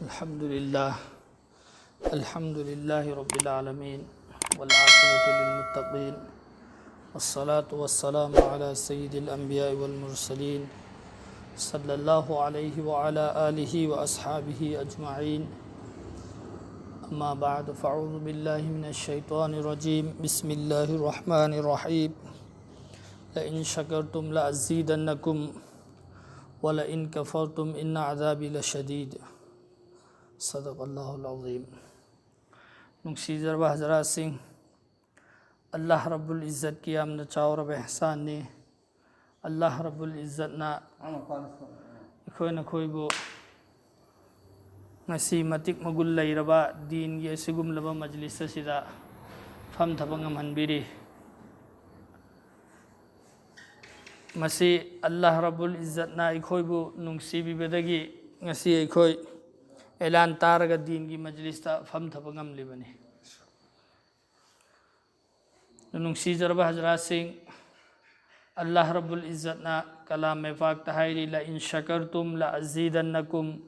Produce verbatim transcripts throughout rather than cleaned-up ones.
الحمد لله. الحمد لله رب العالمين، والعاقبة للمتقين، والصلاة والسلام على سيد الأنبياء والمرسلين، صلى الله عليه وعلى آله وأصحابه أجمعين. أما بعد، فأعوذ بالله من الشيطان الرجيم. بسم الله الرحمن الرحيم. لئن شكرتم لأزيدنكم ولئن كفرتم إن عذابي لشديد. صدق الله العظيم. ꯅꯨꯡꯁꯤꯖꯔꯕ ꯍꯖꯔꯥꯠꯁꯤꯡ, ꯑꯜꯂꯥꯍ ꯔꯕꯨꯜ ꯏꯖꯠꯀꯤ ꯌꯥꯝꯅ ꯆꯥꯎꯔꯕ ꯏꯍꯁꯥꯟꯅꯤ꯫ ꯑꯜꯂꯥꯍ ꯔꯕꯨꯜ ꯏꯖꯠꯅ ꯑꯩꯈꯣꯏ ꯅꯈꯣꯏꯕꯨ ꯉꯁꯤ ꯃꯇꯤꯛ ꯃꯒꯨꯟ ꯂꯩꯔꯕ ꯗꯤꯟꯒꯤ ꯑꯁꯤꯒꯨꯝꯂꯕ ꯃꯖꯂꯤꯁ ꯑꯁꯤꯗ ꯐꯝꯊꯕ ꯉꯝꯍꯟꯕꯤꯔꯤ꯫ ꯃꯁꯤ ꯑꯜꯂꯥꯍ ꯔꯕꯨꯜ ꯏꯖꯠꯅ ꯑꯩꯈꯣꯏꯕꯨ ꯅꯨꯡꯁꯤꯕꯤꯕꯗꯒꯤ ꯉꯁꯤ ꯑꯩꯈꯣꯏ ꯑꯦꯂꯥꯟ ꯇꯥꯔꯒ ꯗꯤꯟꯒꯤ ꯃꯖꯂꯤꯁꯇ ꯐꯝꯊꯕ ꯉꯝꯂꯤꯕꯅꯤ꯫ ꯅꯨꯡꯁꯤꯖꯔꯕ ꯍꯖꯔꯥꯠꯁꯤꯡ, ꯑꯜꯂꯥꯍ ꯔꯕꯨꯜ ꯏꯖꯠꯅ ꯀꯂꯥꯝ ꯃꯦꯐꯥꯛꯇ ꯍꯥꯏꯔꯤ, "لئن شكرتم لأزيدنكم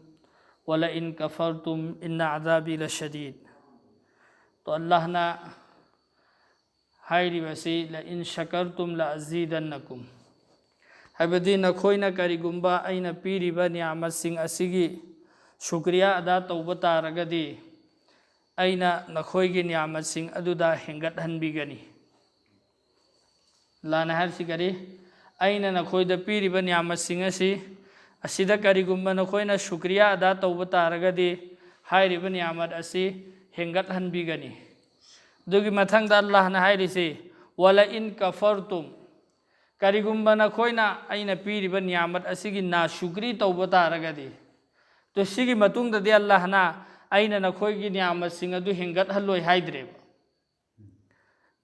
ولئن كفرتم إن عذابي لشديد"꯫ ꯇꯣ ꯑꯜꯂꯥꯍꯅ ꯍꯥꯏꯔꯤꯕꯁꯤ, "لئن شكرتم لأزيدنكم"꯫ ꯍꯥꯏꯕꯗꯤ ꯅꯈꯣꯏꯅ ꯀꯔꯤꯒꯨꯝꯕ ꯑꯩꯅ ꯄꯤꯔꯤꯕ ꯅꯤꯌꯥꯃꯠꯁꯤꯡ ꯑꯁꯤꯒꯤ ꯁꯨꯀ꯭ꯔꯤꯌꯥ ꯑꯗꯥ ꯇꯧꯕ ꯇꯥꯔꯒꯗꯤ, ꯑꯩꯅ ꯅꯈꯣꯏꯒꯤ ꯅꯤꯌꯥꯃꯠꯁꯤꯡ ꯑꯗꯨꯗ ꯍꯦꯟꯒꯠꯍꯟꯕꯤꯒꯅꯤ꯫ ꯑꯜꯂꯥꯍꯅ ꯍꯥꯏꯔꯤꯁꯤ ꯀꯔꯤ? ꯑꯩꯅ ꯅꯈꯣꯏꯗ ꯄꯤꯔꯤꯕ ꯅꯤꯌꯥꯃꯠꯁꯤꯡ ꯑꯁꯤ, ꯑꯁꯤꯗ ꯀꯔꯤꯒꯨꯝꯕ ꯅꯈꯣꯏꯅ ꯁꯨꯀ꯭ꯔꯤꯌꯥ ꯑꯗꯥ ꯇꯧꯕ ꯇꯥꯔꯒꯗꯤ, ꯍꯥꯏꯔꯤꯕ ꯅꯤꯌꯥꯃꯠ ꯑꯁꯤ ꯍꯦꯟꯒꯠꯍꯟꯕꯤꯒꯅꯤ꯫ ꯑꯗꯨꯒꯤ ꯃꯊꯪꯗ ꯑꯜꯂꯥꯍꯅ ꯍꯥꯏꯔꯤꯁꯤ, "ولئن كفرتم"꯫ ꯀꯔꯤꯒꯨꯝꯕ ꯅꯈꯣꯏꯅ ꯑꯩꯅ ꯄꯤꯔꯤꯕ ꯅꯤꯌꯥꯃꯠ ꯑꯁꯤꯒꯤ ꯅꯥꯁꯨꯀ꯭ꯔꯤ ꯇꯧꯕ ꯇꯥꯔꯒꯗꯤ, ꯇꯣ ꯁꯤꯒꯤ ꯃꯇꯨꯡꯗꯗꯤ ꯑꯜꯂꯥꯍꯅ ꯑꯩꯅ ꯅꯈꯣꯏꯒꯤ ꯅꯤꯌꯥꯃꯠꯁꯤꯡ ꯑꯗꯨ ꯍꯦꯟꯒꯠꯍꯜꯂꯣꯏ ꯍꯥꯏꯗ꯭ꯔꯦꯕ꯫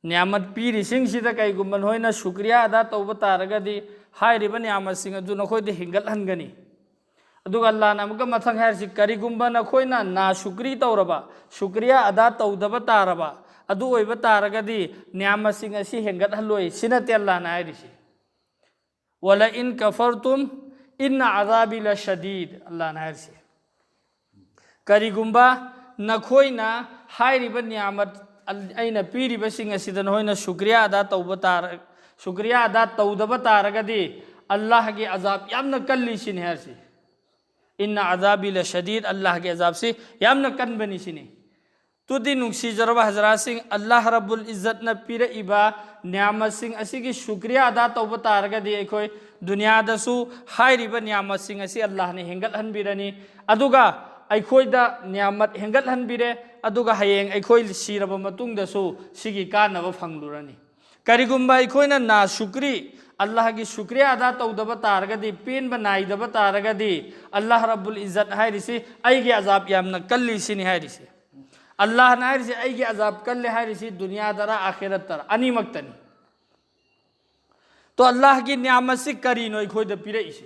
ꯅꯤꯌꯥꯃꯠ ꯄꯤꯔꯤꯁꯤꯡꯁꯤꯗ ꯀꯩꯒꯨꯝꯕ ꯅꯈꯣꯏꯅ ꯁꯨꯀ꯭ꯔꯤꯌꯥ ꯑꯗꯥ ꯇꯧꯕ ꯇꯥꯔꯒꯗꯤ, ꯍꯥꯏꯔꯤꯕ ꯅꯤꯌꯥꯃꯠꯁꯤꯡ ꯑꯗꯨ ꯅꯈꯣꯏꯗ ꯍꯦꯟꯒꯠꯍꯟꯒꯅꯤ꯫ ꯑꯗꯨꯒ ꯑꯜꯂꯥꯍꯅ ꯑꯃꯨꯛꯀ ꯃꯊꯪ ꯍꯥꯏꯔꯤꯁꯤ, "ꯀꯔꯤꯒꯨꯝꯕ ꯅꯈꯣꯏꯅ ꯅꯥꯁꯨꯀ꯭ꯔꯤ ꯇꯧꯔꯕ, ꯁꯨꯀ꯭ꯔꯤꯌꯥ ꯑꯗꯥ ꯇꯧꯗꯕ ꯇꯥꯔꯕ, ꯑꯗꯨ ꯑꯣꯏꯕ ꯇꯥꯔꯒꯗꯤ ꯅꯤꯌꯥꯃꯠꯁꯤꯡ ꯑꯁꯤ ꯍꯦꯟꯒꯠꯍꯜꯂꯣꯏ", ꯁꯤ ꯅꯠꯇꯦ ꯑꯜꯂꯥꯍꯅ ꯍꯥꯏꯔꯤꯁꯤ꯫ "ولئن كفرتم إن عذابي لشديد"꯫ ꯑꯜꯂꯥꯍꯅ ꯍꯥꯏꯔꯤꯁꯤ, ꯀꯔꯤꯒꯨꯝꯕ ꯅꯈꯣꯏꯅ ꯍꯥꯏꯔꯤꯕ ꯅꯤꯌꯥꯃꯠ ꯑꯩꯅ ꯄꯤꯔꯤꯕꯁꯤꯡ ꯑꯁꯤꯗ ꯅꯈꯣꯏꯅ ꯁꯨꯀ꯭ꯔꯤꯌꯥ ꯑꯗꯥ ꯇꯧꯕ ꯇꯥꯔ-, ꯁꯨꯀ꯭ꯔꯤꯌꯥ ꯑꯗꯥ ꯇꯧꯗꯕ ꯇꯥꯔꯒꯗꯤ, ꯑꯜꯂꯥꯍꯒꯤ ꯑꯖꯥꯕ ꯌꯥꯝꯅ ꯀꯜꯂꯤ ꯁꯤꯅꯤ ꯍꯥꯏꯔꯤꯁꯤ꯫ "ꯏꯟꯅ ꯑꯖꯥꯕꯤ ꯂ ꯁꯗꯤꯗ", ꯑꯜꯂꯥꯍꯒꯤ ꯑꯖꯥꯕꯁꯤ ꯌꯥꯝꯅ ꯀꯟꯕꯅꯤ ꯁꯤꯅꯤ꯫ ꯇꯨꯗꯤ ꯅꯨꯡꯁꯤꯖꯔꯕ ꯍꯖꯔꯥꯠꯁꯤꯡ, ꯑꯜꯂꯥꯍ ꯔꯕꯨꯜ ꯏꯖꯠꯅ ꯄꯤꯔꯛꯏꯕ ꯅꯤꯌꯥꯃꯠꯁꯤꯡ ꯑꯁꯤꯒꯤ ꯁꯨꯀ꯭ꯔꯤꯌꯥ ꯑꯗꯥ ꯇꯧꯕ ꯇꯥꯔꯒꯗꯤ, ꯑꯩꯈꯣꯏ ꯗꯨꯅꯤꯌꯥꯗꯁꯨ ꯍꯥꯏꯔꯤꯕ ꯅꯤꯌꯥꯃꯠꯁꯤꯡ ꯑꯁꯤ ꯑꯜꯂꯥꯍꯅ ꯍꯦꯟꯒꯠꯍꯟꯕꯤꯔꯅꯤ꯫ ꯑꯗꯨꯒ ꯑꯩꯈꯣꯏꯗ ꯅꯤꯌꯥꯃꯠ ꯍꯦꯟꯒꯠꯍꯟꯕꯤꯔꯦ, ꯑꯗꯨꯒ ꯍꯌꯦꯡ ꯑꯩꯈꯣꯏ ꯁꯤꯔꯕ ꯃꯇꯨꯡꯗꯁꯨ ꯁꯤꯒꯤ ꯀꯥꯟꯅꯕ ꯐꯪꯂꯨꯔꯅꯤ꯫ ꯀꯔꯤꯒꯨꯝꯕ ꯑꯩꯈꯣꯏꯅ ꯅꯥ ꯁꯨꯀ꯭ꯔꯤ, ꯑꯜꯂꯥꯍꯒꯤ ꯁꯨꯀ꯭ꯔꯤꯌꯥ ꯑꯗꯥ ꯇꯧꯗꯕ ꯇꯥꯔꯒꯗꯤ, ꯄꯦꯟꯕ ꯅꯥꯏꯗꯕ ꯇꯥꯔꯒꯗꯤ, ꯑꯜꯂꯥꯍ ꯔꯕꯨꯜ ꯏꯖꯠ ꯍꯥꯏꯔꯤꯁꯤ ꯑꯩꯒꯤ ꯑꯖꯥꯕ ꯌꯥꯝꯅ ꯀꯜꯂꯤ ꯁꯤꯅꯤ ꯍꯥꯏꯔꯤꯁꯤ꯫ ꯑꯜꯂꯥꯍꯅ ꯍꯥꯏꯔꯤꯁꯤ ꯑꯩꯒꯤ ꯑꯖꯥꯕ ꯀꯜꯂꯦ ꯍꯥꯏꯔꯤꯁꯤ ꯗꯨꯅꯤꯌꯥꯗꯔ ꯑꯥꯈꯤꯔꯠꯇꯔ, ꯑꯅꯤꯃꯛꯇꯅꯤ꯫ ꯇꯣ, ꯑꯜꯂꯥꯍꯒꯤ ꯅꯤꯌꯥꯃꯠꯁꯤ ꯀꯔꯤꯅꯣ ꯑꯩꯈꯣꯏꯗ ꯄꯤꯔꯛꯏꯁꯤ?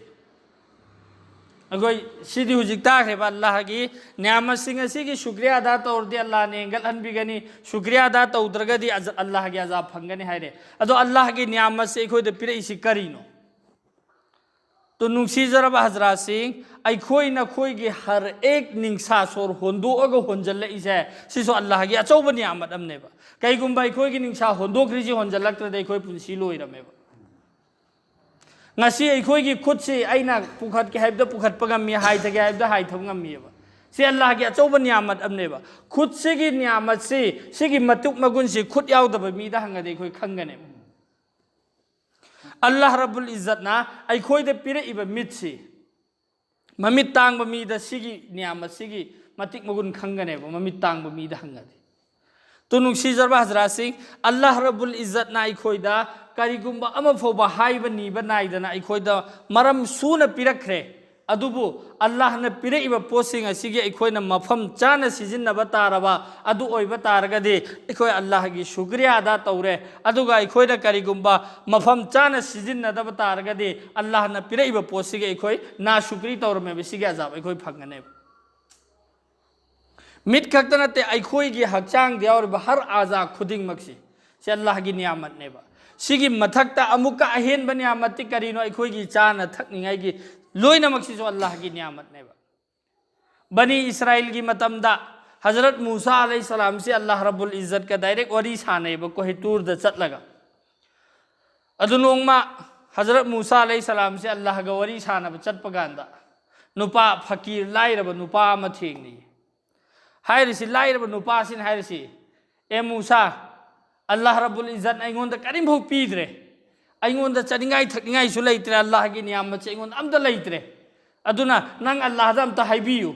ꯑꯩꯈꯣꯏ ꯁꯤꯗꯤ ꯍꯧꯖꯤꯛ ꯇꯥꯈ꯭ꯔꯦꯕ, ꯑꯜꯂꯥꯍꯒꯤ ꯅꯤꯌꯥꯃꯠꯁꯤꯡ ꯑꯁꯤꯒꯤ ꯁꯨꯀ꯭ꯔꯤꯌꯥ ꯑꯗꯥ ꯇꯧꯔꯗꯤ ꯑꯜꯂꯥꯍꯅ ꯍꯦꯟꯒꯠꯍꯟꯕꯤꯒꯅꯤ, ꯁꯨꯀ꯭ꯔꯤꯌꯥ ꯑꯗꯥ ꯇꯧꯗ꯭ꯔꯒꯗꯤ ꯑꯖ-, ꯑꯜꯂꯥꯍꯒꯤ ꯑꯖꯥꯕ ꯐꯪꯒꯅꯤ ꯍꯥꯏꯔꯦ꯫ ꯑꯗꯣ ꯑꯜꯂꯥꯍꯒꯤ ꯅꯤꯌꯥꯃꯠꯁꯤ ꯑꯩꯈꯣꯏꯗ ꯄꯤꯔꯛꯏꯁꯤ ꯀꯔꯤꯅꯣ? ꯇꯣ, ꯅꯨꯡꯁꯤꯖꯔꯕ ꯍꯖꯔꯥꯠꯁꯤꯡ, ꯑꯩꯈꯣꯏ ꯅꯈꯣꯏꯒꯤ ꯍꯔ ꯑꯦꯛ ꯅꯤꯡꯁꯥ ꯁꯣꯔ ꯍꯣꯟꯗꯣꯛꯑꯒ ꯍꯣꯟꯖꯜꯂꯛꯏꯁꯦ, ꯁꯤꯁꯨ ꯑꯜꯂꯥꯍꯒꯤ ꯑꯆꯧꯕ ꯅꯤꯌꯥꯃꯠ ꯑꯃꯅꯦꯕ꯫ ꯀꯩꯒꯨꯝꯕ ꯑꯩꯈꯣꯏꯒꯤ ꯅꯤꯡꯁꯥ ꯍꯣꯟꯗꯣꯛꯈ꯭ꯔꯤꯁꯤ ꯍꯣꯟꯖꯜꯂꯛꯇ꯭ꯔꯗꯤ ꯑꯩꯈꯣꯏ ꯄꯨꯟꯁꯤ ꯂꯣꯏꯔꯝꯃꯦꯕ꯫ ꯉꯁꯤ ꯑꯩꯈꯣꯏꯒꯤ ꯈꯨꯠꯁꯤ ꯑꯩꯅ ꯄꯨꯈꯠꯀꯦ ꯍꯥꯏꯕꯗ ꯄꯨꯈꯠꯄ ꯉꯝꯃꯤ, ꯍꯥꯏꯊꯒꯦ ꯍꯥꯏꯕꯗ ꯍꯥꯏꯊꯕ ꯉꯝꯃꯤꯑꯕ꯫ ꯁꯤ ꯑꯜꯂꯥꯍꯒꯤ ꯑꯆꯧꯕ ꯅꯤꯌꯥꯃꯠ ꯑꯃꯅꯦꯕ꯫ ꯈꯨꯠꯁꯤꯒꯤ ꯅꯤꯌꯥꯃꯠꯁꯤ, ꯁꯤꯒꯤ ꯃꯇꯤꯛ ꯃꯒꯨꯟꯁꯤ ꯈꯨꯠ ꯌꯥꯎꯗꯕ ꯃꯤꯗ ꯍꯪꯉꯗꯤ ꯑꯩꯈꯣꯏ ꯈꯪꯒꯅꯦꯕ꯫ ꯑꯜꯂꯥꯍ ꯔꯕꯨꯜ ꯏꯖꯠꯅ ꯑꯩꯈꯣꯏꯗ ꯄꯤꯔꯛꯏꯕ ꯃꯤꯠꯁꯤ, ꯃꯃꯤꯠ ꯇꯥꯡꯕ ꯃꯤꯗ ꯁꯤꯒꯤ ꯅꯤꯌꯥꯃꯠꯁꯤꯒꯤ ꯃꯇꯤꯛ ꯃꯒꯨꯟ ꯈꯪꯒꯅꯦꯕ, ꯃꯃꯤꯠ ꯇꯥꯡꯕ ꯃꯤꯗ ꯍꯪꯉꯗꯤ꯫ ꯇꯨ, ꯅꯨꯡꯁꯤꯖꯔꯕ ꯍꯖꯔꯥꯠꯁꯤꯡ, ꯑꯜꯂꯥꯍ ꯔꯕꯨꯜ ꯏꯖꯠꯅ ꯑꯩꯈꯣꯏꯗ ꯀꯔꯤꯒꯨꯝꯕ ꯑꯃ ꯐꯥꯎꯕ ꯍꯥꯏꯕ ꯅꯤꯕ ꯅꯥꯏꯗꯅ ꯑꯩꯈꯣꯏꯗ ꯃꯔꯝ ꯁꯨꯅ ꯄꯤꯔꯛꯈ꯭ꯔꯦ꯫ ꯑꯗꯨꯕꯨ ꯑꯜꯂꯥꯍꯅ ꯄꯤꯔꯛꯏꯕ ꯄꯣꯠꯁꯤꯡ ꯑꯁꯤꯒꯤ ꯑꯩꯈꯣꯏꯅ ꯃꯐꯝ ꯆꯥꯅ ꯁꯤꯖꯤꯟꯅꯕ ꯇꯥꯔꯕ, ꯑꯗꯨ ꯑꯣꯏꯕ ꯇꯥꯔꯒꯗꯤ ꯑꯩꯈꯣꯏ ꯑꯜꯂꯥꯍꯒꯤ ꯁꯨꯀ꯭ꯔꯤꯌꯥ ꯑꯗꯥ ꯇꯧꯔꯦ꯫ ꯑꯗꯨꯒ ꯑꯩꯈꯣꯏꯅ ꯀꯔꯤꯒꯨꯝꯕ ꯃꯐꯝ ꯆꯥꯅ ꯁꯤꯖꯤꯟꯅꯗꯕ ꯇꯥꯔꯒꯗꯤ ꯑꯜꯂꯥꯍꯅ ꯄꯤꯔꯛꯏꯕ ꯄꯣꯠꯁꯤꯒꯤ ꯑꯩꯈꯣꯏ ꯅꯥ ꯁꯨꯀ꯭ꯔꯤ ꯇꯧꯔꯝꯃꯦꯕ, ꯁꯤꯒꯤ ꯑꯖꯥꯕ ꯑꯩꯈꯣꯏ ꯐꯪꯒꯅꯦꯕ꯫ ꯃꯤꯠ ꯈꯛꯇ ꯅꯠꯇꯦ, ꯑꯩꯈꯣꯏꯒꯤ ꯍꯛꯆꯥꯡꯗ ꯌꯥꯎꯔꯤꯕ ꯍꯔ ꯑꯖꯥ ꯈꯨꯗꯤꯡꯃꯛꯁꯤ, ꯁꯤ ꯑꯜꯂꯥꯍꯒꯤ ꯅꯤꯌꯥꯃꯠꯅꯦꯕ꯫ ꯁꯤꯒꯤ ꯃꯊꯛꯇ ꯑꯃꯨꯛꯀ ꯑꯍꯦꯟꯕ ꯅꯤꯌꯥꯃꯠꯇꯤ ꯀꯔꯤꯅꯣ? ꯑꯩꯈꯣꯏꯒꯤ ꯆꯥꯅ ꯊꯛꯅꯤꯡꯉꯥꯏꯒꯤ ꯂꯣꯏꯅꯃꯛꯁꯤꯁꯨ ꯑꯜꯂꯥꯍꯒꯤ ꯅꯤꯌꯥꯃꯠꯅꯦꯕ꯫ ꯕꯅꯤ ꯏꯁꯔꯥꯏꯜꯒꯤ ꯃꯇꯝꯗ ꯍꯖꯔꯠ ꯃꯨꯁꯥ ꯑꯂꯩꯍꯤ ꯁꯂꯥꯝꯁꯤ ꯑꯜꯂꯥꯍ ꯔꯕꯨꯜ ꯏꯖꯠꯀ ꯗꯥꯏꯔꯦꯛ ꯋꯥꯔꯤ ꯁꯥꯟꯅꯩꯕ, ꯀꯣꯍꯤꯇꯨꯔꯗ ꯆꯠꯂꯒ꯫ ꯑꯗꯨ ꯅꯣꯡꯃ ꯍꯖꯔꯠ ꯃꯨꯁꯥ ꯑꯂꯩꯍꯤ ꯁꯂꯥꯝꯁꯤ ꯑꯜꯂꯥꯍꯒ ꯋꯥꯔꯤ ꯁꯥꯟꯅꯕ ꯆꯠꯄ ꯀꯥꯟꯗ ꯅꯨꯄꯥ ꯐꯀꯤꯔ, ꯂꯥꯏꯔꯕ ꯅꯨꯄꯥ ꯑꯃ ꯊꯦꯡꯅꯩ꯫ ꯍꯥꯏꯔꯤꯁꯤ, ꯂꯥꯏꯔꯕ ꯅꯨꯄꯥꯁꯤꯅ ꯍꯥꯏꯔꯤꯁꯤ, "ꯑꯦ ꯃꯨꯁꯥ, ꯑꯜꯂꯥꯍ ꯔꯕꯨꯜ ꯏꯖꯠꯅ ꯑꯩꯉꯣꯟꯗ ꯀꯔꯤꯝꯐꯥꯎ ꯄꯤꯗ꯭ꯔꯦ꯫ ꯑꯩꯉꯣꯟꯗ ꯆꯥꯅꯤꯡꯉꯥꯏ ꯊꯛꯅꯤꯡꯉꯥꯏꯁꯨ ꯂꯩꯇ꯭ꯔꯦ, ꯑꯜꯂꯥꯍꯒꯤ ꯅꯤꯌꯥꯃꯠꯁꯦ ꯑꯩꯉꯣꯟꯗ ꯑꯝꯇ ꯂꯩꯇ꯭ꯔꯦ꯫ ꯑꯗꯨꯅ ꯅꯪ ꯑꯜꯂꯥꯍꯗ ꯑꯝꯇ ꯍꯥꯏꯕꯤꯌꯨ,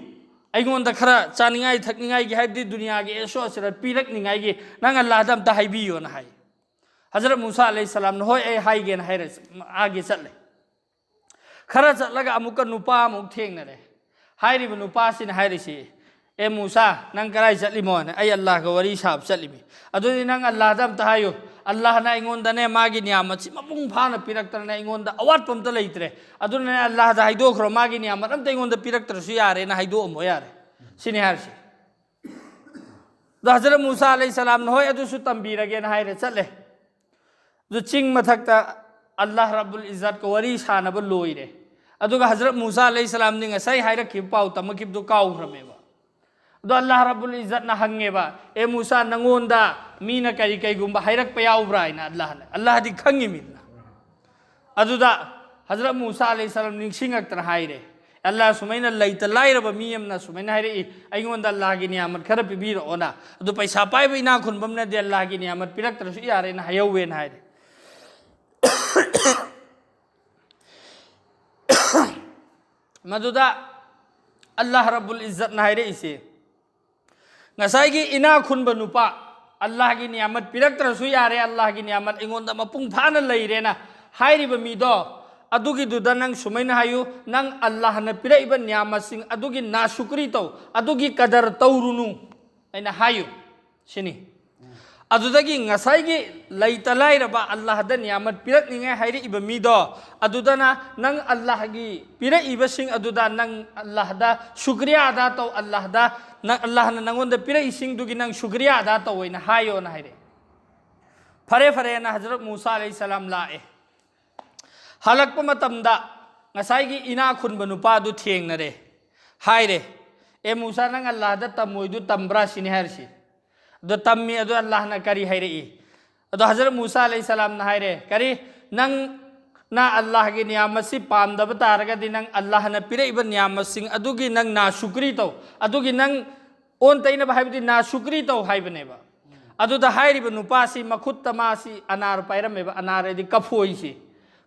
ꯑꯩꯉꯣꯟꯗ ꯈꯔ ꯆꯥꯅꯤꯡꯉꯥꯏ ꯊꯛꯅꯤꯡꯉꯥꯏꯒꯤ, ꯍꯥꯏꯕꯗꯤ ꯗꯨꯅꯤꯌꯥꯒꯤ ꯑꯦꯁꯣ ꯑꯁꯤꯔ ꯄꯤꯔꯛꯅꯤꯡꯉꯥꯏꯒꯤ ꯅꯪ ꯑꯜꯂꯥꯍꯗ ꯑꯝꯇ ꯍꯥꯏꯕꯤꯌꯨꯅ" ꯍꯥꯏ꯫ ꯍꯖꯔꯠ ꯃꯨꯁꯥ ꯑꯂꯩꯍꯤ ꯁꯂꯥꯝꯅ, "ꯍꯣꯏ, ꯑꯩ ꯍꯥꯏꯒꯦꯅ" ꯍꯥꯏꯔ ꯃꯥꯒꯤ ꯆꯠꯂꯦ꯫ ꯈꯔ ꯆꯠꯂꯒ ꯑꯃꯨꯛꯀ ꯅꯨꯄꯥ ꯑꯃꯨꯛ ꯊꯦꯡꯅꯔꯦ꯫ ꯍꯥꯏꯔꯤꯕ ꯅꯨꯄꯥꯁꯤꯅ ꯍꯥꯏꯔꯤꯁꯤ, "ꯑꯦ ꯃꯨꯁꯥ, ꯅꯪ ꯀꯗꯥꯏ ꯆꯠꯂꯤꯃꯣꯅ?" "ꯑꯩ ꯑꯜꯂꯥꯍꯒ ꯋꯥꯔꯤ ꯁꯥꯕ ꯆꯠꯂꯤꯃꯤ꯫" "ꯑꯗꯨꯗꯤ ꯅꯪ ꯑꯜꯂꯥꯍꯗ ꯑꯝꯇ ꯍꯥꯏꯌꯨ, ꯑꯜꯂꯥꯍꯅ ꯑꯩꯉꯣꯟꯗꯅꯦ ꯃꯥꯒꯤ ꯅꯤꯌꯥꯃꯠꯁꯤ ꯃꯄꯨꯡ ꯐꯥꯅ ꯄꯤꯔꯛꯇꯅ ꯑꯩꯉꯣꯟꯗ ꯑꯋꯥꯠꯄ ꯑꯝꯇ ꯂꯩꯇ꯭ꯔꯦ꯫ ꯑꯗꯨꯅꯅꯦ ꯑꯜꯂꯥꯍꯗ ꯍꯥꯏꯗꯣꯛꯈ꯭ꯔꯣ, ꯃꯥꯒꯤ ꯅꯤꯌꯥꯃꯠ ꯑꯝꯇ ꯑꯩꯉꯣꯟꯗ ꯄꯤꯔꯛꯇ꯭ꯔꯁꯨ ꯌꯥꯔꯦꯅ ꯍꯥꯏꯗꯣꯛꯑꯝꯃꯣ ꯌꯥꯔꯦ꯫" ꯁꯤꯅꯤ ꯍꯥꯏꯔꯤꯁꯤ꯫ ꯑꯗꯣ ꯍꯖꯔꯠ ꯃꯨꯁꯥ ꯑꯂꯩꯍꯤ ꯁꯂꯥꯝꯅ, "ꯍꯣꯏ, ꯑꯗꯨꯁꯨ ꯇꯝꯕꯤꯔꯒꯦꯅ" ꯍꯥꯏꯔꯦ, ꯆꯠꯂꯦ꯫ ꯑꯗꯨ ꯆꯤꯡ ꯃꯊꯛꯇ ꯑꯜꯂꯥꯍ ꯔꯕꯨꯜ ꯏꯖꯠꯀ ꯋꯥꯔꯤ ꯁꯥꯟꯅꯕ ꯂꯣꯏꯔꯦ꯫ ꯑꯗꯨꯒ ꯍꯖꯔꯠ ꯃꯨꯁꯥ ꯑꯂꯩꯍꯤ ꯁꯂꯥꯝꯗꯤ ꯉꯁꯥꯏ ꯍꯥꯏꯔꯛꯈꯤꯕ ꯄꯥꯎ ꯇꯝꯃꯛꯈꯤꯕꯗꯨ ꯀꯥꯎꯈ꯭ꯔꯃꯦꯕ꯫ ꯑꯗꯣ ꯑꯜꯂꯥꯍ ꯔꯕꯨꯜ ꯏꯖꯠꯅ ꯍꯪꯉꯦꯕ, "ꯑꯦ ꯃꯨꯁꯥ, ꯅꯪꯉꯣꯟꯗ ꯃꯤꯅ ꯀꯔꯤ ꯀꯩꯒꯨꯝꯕ ꯍꯥꯏꯔꯛꯄ ꯌꯥꯎꯕ꯭ꯔꯥ?" ꯍꯥꯏꯅ ꯑꯜꯂꯥꯍꯅ, ꯑꯜꯂꯥꯍꯗꯤ ꯈꯪꯉꯤꯃꯤꯗꯅ꯫ ꯑꯗꯨꯗ ꯍꯖꯔꯠ ꯃꯨꯁꯥ ꯑꯂꯩꯍꯤ ꯁꯂꯥꯝ ꯅꯤꯡꯁꯤꯡꯉꯛꯇꯅ ꯍꯥꯏꯔꯦ, "ꯑꯜꯂꯥꯍ, ꯁꯨꯃꯥꯏꯅ ꯂꯩꯇ ꯂꯥꯏꯔꯕ ꯃꯤ ꯑꯃꯅ ꯁꯨꯃꯥꯏꯅ ꯍꯥꯏꯔꯛꯏ, ꯑꯩꯉꯣꯟꯗ ꯑꯜꯂꯥꯍꯒꯤ ꯅꯤꯌꯥꯃꯠ ꯈꯔ ꯄꯤꯕꯤꯔꯛꯑꯣꯅ꯫ ꯑꯗꯨ ꯄꯩꯁꯥ ꯄꯥꯏꯕ ꯏꯅꯥꯛ ꯈꯨꯟꯕ ꯑꯃꯅꯗꯤ ꯑꯜꯂꯥꯍꯒꯤ ꯅꯤꯌꯥꯃꯠ ꯄꯤꯔꯛꯇ꯭ꯔꯁꯨ ꯌꯥꯔꯦꯅ ꯍꯥꯏꯍꯧꯋꯦꯅ" ꯍꯥꯏꯔꯦ꯫ ꯃꯗꯨꯗ ꯑꯜꯂꯥꯍ ꯔꯕꯨꯜ ꯏꯖꯠꯅ ꯍꯥꯏꯔꯛꯏꯁꯦ, ꯉꯁꯥꯏꯒꯤ ꯏꯅꯥꯛ ꯈꯨꯟꯕ ꯅꯨꯄꯥ, "ꯑꯜꯂꯥꯍꯒꯤ ꯅꯤꯌꯥꯃꯠ ꯄꯤꯔꯛꯇ꯭ꯔꯁꯨ ꯌꯥꯔꯦ, ꯑꯜꯂꯥꯍꯒꯤ ꯅꯤꯌꯥꯃꯠ ꯑꯩꯉꯣꯟꯗ ꯃꯄꯨꯡ ꯐꯥꯅ ꯂꯩꯔꯦꯅ" ꯍꯥꯏꯔꯤꯕ ꯃꯤꯗꯣ, ꯑꯗꯨꯒꯤꯗꯨꯗ ꯅꯪ ꯁꯨꯃꯥꯏꯅ ꯍꯥꯏꯌꯨ, "ꯅꯪ ꯑꯜꯂꯥꯍꯅ ꯄꯤꯔꯛꯏꯕ ꯅꯤꯌꯥꯃꯠꯁꯤꯡ ꯑꯗꯨꯒꯤ ꯅꯥꯁꯨꯀ꯭ꯔꯤ ꯇꯧ, ꯑꯗꯨꯒꯤ ꯀꯗꯔ ꯇꯧꯔꯨꯅꯨ" ꯍꯥꯏꯅ ꯍꯥꯏꯌꯨ ꯁꯤꯅꯤ꯫ ꯑꯗꯨꯗꯒꯤ ꯉꯁꯥꯏꯒꯤ ꯂꯩꯇ ꯂꯥꯏꯔꯕ, ꯑꯜꯂꯥꯍꯗ ꯅꯤꯌꯥꯃꯠ ꯄꯤꯔꯛꯅꯤꯡꯉꯥꯏ ꯍꯥꯏꯔꯛꯏꯕ ꯃꯤꯗꯣ, ꯑꯗꯨꯗꯅ ꯅꯪ ꯑꯜꯂꯥꯍꯒꯤ ꯄꯤꯔꯛꯏꯕꯁꯤꯡ ꯑꯗꯨꯗ ꯅꯪ ꯑꯜꯂꯥꯍꯗ ꯁꯨꯀ꯭ꯔꯤꯌꯥ ꯑꯗꯥ ꯇꯧ, ꯑꯜꯂꯥꯍꯗ, ꯅꯪ, ꯑꯜꯂꯥꯍꯅ ꯅꯪꯉꯣꯟꯗ ꯄꯤꯔꯛꯏꯁꯤꯡꯗꯨꯒꯤ ꯅꯪ ꯁꯨꯀ꯭ꯔꯤꯌꯥ ꯑꯗꯥ ꯇꯧ ꯍꯥꯏꯅ ꯍꯥꯏꯌꯣꯅ ꯍꯥꯏꯔꯛꯑꯦ꯫ ꯐꯔꯦ, ꯐꯔꯦꯅ ꯍꯖꯔꯠ ꯃꯨꯁꯥ ꯑꯂꯩꯍꯤ ꯁꯂꯥꯝ ꯂꯥꯛꯑꯦ꯫ ꯍꯜꯂꯛꯄ ꯃꯇꯝꯗ ꯉꯁꯥꯏꯒꯤ ꯏꯅꯥꯛ ꯈꯨꯟꯕ ꯅꯨꯄꯥꯗꯨ ꯊꯦꯡꯅꯔꯦ꯫ ꯍꯥꯏꯔꯦ, ꯑꯦ ꯃꯨꯁꯥ, ꯅꯪ ꯑꯜꯂꯥꯍꯗ ꯇꯝꯃꯣꯏꯗꯨ ꯇꯝꯕ꯭ꯔꯥ ꯁꯤꯅꯤ ꯍꯥꯏꯔꯤꯁꯤ꯫ ꯑꯗꯣ ꯇꯝꯃꯤ, ꯑꯗꯣ ꯑꯜꯂꯥꯍꯅ ꯀꯔꯤ ꯍꯥꯏꯔꯛꯏ? ꯑꯗꯣ ꯍꯖꯔꯠ ꯃꯨꯁꯥ ꯑꯂꯩꯍꯤ ꯁꯂꯥꯝꯅ ꯍꯥꯏꯔꯦ, ꯀꯔꯤ, ꯅꯪꯅ ꯑꯜꯂꯥꯍꯒꯤ ꯅꯤꯌꯥꯃꯠꯁꯤ ꯄꯥꯝꯗꯕ ꯇꯥꯔꯒꯗꯤ ꯅꯪ ꯑꯜꯂꯥꯍꯅ ꯄꯤꯔꯛꯏꯕ ꯅꯤꯌꯥꯃꯠꯁꯤꯡ ꯑꯗꯨꯒꯤ ꯅꯪ ꯅꯥꯁꯨꯀ꯭ꯔꯤ ꯇꯧ, ꯑꯗꯨꯒꯤ ꯅꯪ ꯑꯣꯟ ꯇꯩꯅꯕ ꯍꯥꯏꯕꯗꯤ ꯅꯥꯁꯨꯀ꯭ꯔꯤ ꯇꯧ ꯍꯥꯏꯕꯅꯦꯕ꯫ ꯑꯗꯨꯗ ꯍꯥꯏꯔꯤꯕ ꯅꯨꯄꯥꯁꯤ ꯃꯈꯨꯠꯇ ꯃꯥꯁꯤ ꯑꯅꯥꯔ ꯄꯥꯏꯔꯝꯃꯦꯕ, ꯑꯅꯥꯔ ꯍꯥꯏꯗꯤ ꯀꯐꯣꯏꯁꯤ,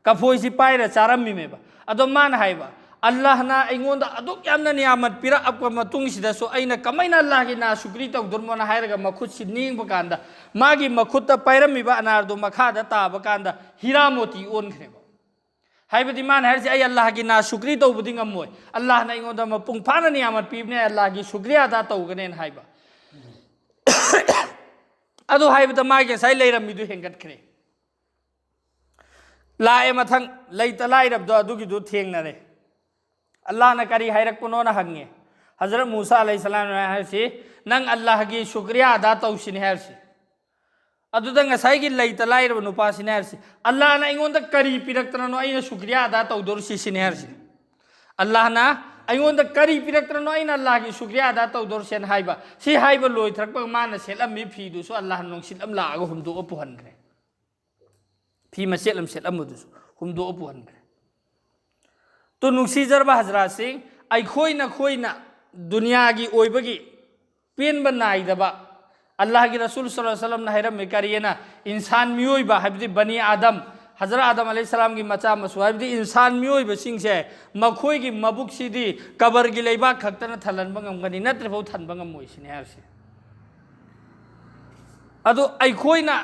ꯀꯐꯣꯏꯁꯤ ꯄꯥꯏꯔ ꯆꯥꯔꯝꯃꯤꯃꯦꯕ꯫ ꯑꯗꯣ ꯃꯥꯅ ꯍꯥꯏꯕ, "ꯑꯜꯂꯥꯍꯅ ꯑꯩꯉꯣꯟꯗ ꯑꯗꯨꯛ ꯌꯥꯝꯅ ꯅꯤꯌꯥꯃꯠ ꯄꯤꯔꯛꯑꯕ ꯃꯇꯨꯡꯁꯤꯗꯁꯨ ꯑꯩꯅ ꯀꯃꯥꯏꯅ ꯑꯜꯂꯥꯍꯒꯤ ꯅꯥꯁꯨꯀ꯭ꯔꯤ ꯇꯧꯗꯣꯔꯤꯃꯣꯅ?" ꯍꯥꯏꯔꯒ ꯃꯈꯨꯠꯁꯤ ꯅꯤꯡꯕ ꯀꯥꯟꯗ ꯃꯥꯒꯤ ꯃꯈꯨꯠꯇ ꯄꯥꯏꯔꯝꯃꯤꯕ ꯑꯅꯥꯔꯗꯨ ꯃꯈꯥꯗ ꯇꯥꯕ ꯀꯥꯟꯗ ꯍꯤꯔꯥ ꯃꯣꯇꯤ ꯑꯣꯟꯈ꯭ꯔꯦꯕ꯫ ꯍꯥꯏꯕꯗꯤ ꯃꯥꯅ ꯍꯥꯏꯔꯤꯁꯦ, "ꯑꯩ ꯑꯜꯂꯥꯍꯒꯤ ꯅꯥꯁꯨꯀ꯭ꯔꯤ ꯇꯧꯕꯗꯤ ꯉꯝꯃꯣꯏ, ꯑꯜꯂꯥꯍꯅ ꯑꯩꯉꯣꯟꯗ ꯃꯄꯨꯡ ꯐꯥꯅ ꯅꯤꯌꯥꯃꯠ ꯄꯤꯕꯅꯦ, ꯑꯜꯂꯥꯍꯒꯤ ꯁꯨꯀ꯭ꯔꯤꯌꯥ ꯑꯗꯥ ꯇꯧꯒꯅꯦꯅ" ꯍꯥꯏꯕ꯫ ꯑꯗꯨ ꯍꯥꯏꯕꯗ ꯃꯥꯒꯤ ꯉꯁꯥꯏ ꯂꯩꯔꯝꯃꯤꯗꯨ ꯍꯦꯟꯒꯠꯈ꯭ꯔꯦ꯫ ꯂꯥꯛꯑꯦ ꯃꯊꯪ, ꯂꯩꯇ ꯂꯥꯏꯔꯕꯗꯣ ꯑꯗꯨꯒꯤꯗꯨ ꯊꯦꯡꯅꯔꯦ꯫ ꯑꯜꯂꯥꯍꯅ ꯀꯔꯤ ꯍꯥꯏꯔꯛꯄꯅꯣꯅ ꯍꯪꯉꯦ꯫ ꯍꯖꯔꯠ ꯃꯨꯁꯥ ꯑꯂꯩꯍꯤ ꯁꯂꯥꯝꯅ ꯍꯥꯏꯔꯤꯁꯤ, "ꯅꯪ ꯑꯜꯂꯥꯍꯒꯤ ꯁꯨꯀ꯭ꯔꯤꯌꯥ ꯑꯗꯥ ꯇꯧꯁꯤꯅꯦ" ꯍꯥꯏꯔꯤꯁꯤ꯫ ꯑꯗꯨꯗ ꯉꯁꯥꯏꯒꯤ ꯂꯩꯇ ꯂꯥꯏꯔꯕ ꯅꯨꯄꯥꯁꯤꯅ ꯍꯥꯏꯔꯤꯁꯤ, "ꯑꯜꯂꯥꯍꯅ ꯑꯩꯉꯣꯟꯗ ꯀꯔꯤ ꯄꯤꯔꯛꯇꯅꯅꯣ ꯑꯩꯅ ꯁꯨꯀ꯭ꯔꯤꯌꯥ ꯑꯗꯥ ꯇꯧꯗꯧꯔꯤꯁꯤ?" ꯁꯤꯅꯦ ꯍꯥꯏꯔꯤꯁꯤ꯫ "ꯑꯜꯂꯥꯍꯅ ꯑꯩꯉꯣꯟꯗ ꯀꯔꯤ ꯄꯤꯔꯛꯇꯅꯅꯣ ꯑꯩꯅ ꯑꯜꯂꯥꯍꯒꯤ ꯁꯨꯀ꯭ꯔꯤꯌꯥ ꯑꯗꯥ ꯇꯧꯗꯧꯔꯤꯁꯦꯅ" ꯍꯥꯏꯕ꯫ ꯁꯤ ꯍꯥꯏꯕ ꯂꯣꯏꯊꯔꯛꯄꯒ ꯃꯥꯅ ꯁꯦꯠꯂꯝꯃꯤ ꯐꯤꯗꯨꯁꯨ ꯑꯜꯂꯥꯍꯅ ꯅꯨꯡꯁꯤꯠ ꯑꯃ ꯂꯥꯛꯑꯒ ꯍꯨꯝꯗꯣꯛꯑ ꯄꯨꯍꯟꯈ꯭ꯔꯦ꯫ ꯐꯤ ꯃꯆꯦꯠ ꯑꯃ ꯁꯦꯠꯂꯝꯕꯗꯨꯁꯨ ꯍꯨꯝꯗꯣꯛꯑ ꯄꯨꯍꯟꯈ꯭ꯔꯦ꯫ ꯇꯨ ꯅꯨꯡꯁꯤꯖꯔꯕ ꯍꯖꯔꯥꯠꯁꯤꯡ, ꯑꯩꯈꯣꯏꯅ, ꯑꯩꯈꯣꯏꯅ ꯗꯨꯅꯤꯌꯥꯒꯤ ꯑꯣꯏꯕꯒꯤ ꯄꯦꯟꯕ ꯅꯥꯏꯗꯕ, ꯑꯜꯂꯥꯍꯒꯤ ꯔꯁꯨꯜ ꯁꯜꯂꯜꯂꯥꯍꯨ ꯑꯂꯩꯍꯤ ꯋꯁꯜꯂꯝꯅ ꯍꯥꯏꯔꯝꯃꯤ ꯀꯔꯤꯑꯅ, ꯏꯟꯁꯥꯟ ꯃꯤꯑꯣꯏꯕ ꯍꯥꯏꯕꯗꯤ ꯕꯅꯤ ꯑꯥꯗꯝ, ꯍꯖꯔꯠ ꯑꯥꯗꯝ ꯑꯂꯩꯍꯤ ꯁꯂꯥꯝꯒꯤ ꯃꯆꯥ ꯃꯁꯨ ꯍꯥꯏꯕꯗꯤ ꯏꯟꯁꯥꯟ ꯃꯤꯑꯣꯏꯕꯁꯤꯡꯁꯦ ꯃꯈꯣꯏꯒꯤ ꯃꯕꯨꯛꯁꯤꯗꯤ ꯀꯕꯔꯒꯤ ꯂꯩꯕꯥꯛ ꯈꯛꯇꯅ ꯊꯜꯍꯟꯕ ꯉꯝꯒꯅꯤ, ꯅꯠꯇ꯭ꯔꯤꯐꯥꯎ ꯊꯟꯕ ꯉꯝꯃꯣꯏ ꯁꯤꯅꯤ ꯍꯥꯏꯔꯤꯁꯦ꯫ ꯑꯗꯨ ꯑꯩꯈꯣꯏꯅ,